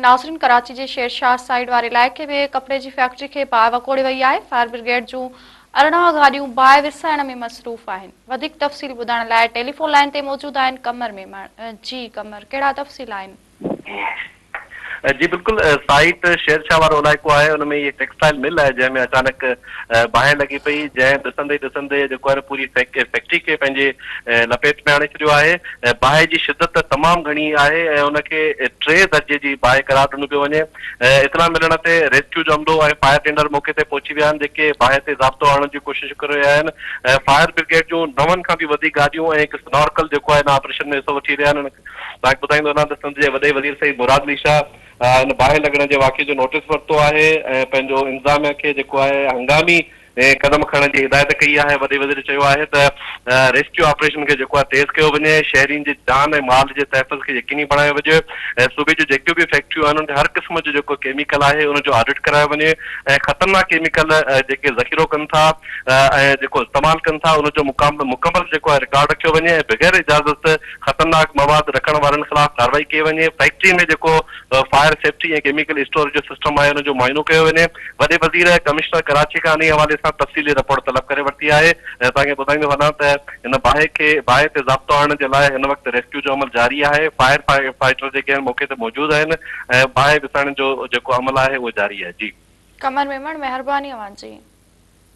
ناظرين ڪراچي جي شير شاهه سائيڊ واري علائقي ۾ ڪپڙي جي فيڪٽري کي باهه وڪوڙي وئي آهي، فائر برگيڊ جون 18 گاڏيون باهه وسائڻ ۾ مصروف آهن. وڌيڪ تفصيل ٻڌائڻ لاء ٽيليفون لائين تي موجود آهن قمر ميمڻ. جي قمر ڪهڙا تفصيل آهن؟ جي بلڪل سائيٽ شير شاهه وارو علائقو آهي ان ۾ هي ٽيڪسٽائل مل آهي جنهن ۾ اچانڪ باهه لڳي پئي جنهن ڏسندي ئي ڏسندي جيڪو آهي پوري فيڪٽري کي پنهنجي لپيٽ ۾ آڻي ڇڏيو آهي باهه جي شدت تمام گهڻي آهي ۽ ان کي ٽي درجي جي باهه قرار ڏنو پيو وڃي. اطلاع ملڻ تي ريسڪيو جو عملو ۽ فائر ٽينڊر موقعي تي پهچي ويا آهن جيڪي باهه تي ضابطو آڻڻ جي ڪوشش ڪري رهيا آهن. فائر برگيڊ جون نون کان به وڌيڪ گاڏيون ۽ هڪ سنارڪل جيڪو آهي ان آپريشن ۾ حصو وٺي رهيا آهن. توهان کي ٻڌائيندو هلان ته سنڌ جي وڏي وزير سيد مراد علي شاهه ان باهه لڳڻ جي واقعي جو نوٽيس ورتو آهي ۽ پنهنجو انتظاميا کي جيڪو آهي هنگامي قدم کڻڻ جي هدايت ڪئي آهي، وڏي وزير چيو آهي ته ريسڪيو آپريشن کي جيڪو آهي تيز ڪيو وڃي، شهرين جي جان ۽ مال جي تحفظ کي يقيني بڻايو وڃي ۽ صوبي جون جيڪيون به فيڪٽريون آهن انهن کي هر قسم جو جيڪو ڪيميڪل آهي ان جو آڊٽ ڪرايو وڃي ۽ خطرناڪ ڪيميڪل جيڪي ذخيرو ڪن ٿا ۽ جيڪو استعمال ڪن ٿا ان جو مڪمل جيڪو آهي رڪارڊ رکيو وڃي ۽ بغير اجازت خطرناڪ مواد رکڻ وارن خلاف ڪارروائي ڪئي وڃي، فيڪٽري ۾ جيڪو فائر سيفٽي ۽ ڪيميڪل اسٽوريج جو سسٽم آهي ان جو معائنو ڪيو وڃي. وڏي وزير ڪمشنر ڪراچي کان انهي حوالي سان تفصيلي رپورٽ طلب ڪري ورتي آهي ۽ توهان کي ٻڌائيندو هلان ته هن باهه کي باهه تي ضابطو آڻڻ جي لاء هن وقت ريسڪيو جو عمل جاري آهي، فائر فائٽر جيڪي آهن موقعي تي موجود آهن ۽ باهه وسائڻ جو جيڪو عمل آهي اهو جاري آهي. جي. قمر ميمڻ مهرباني اوهان جي.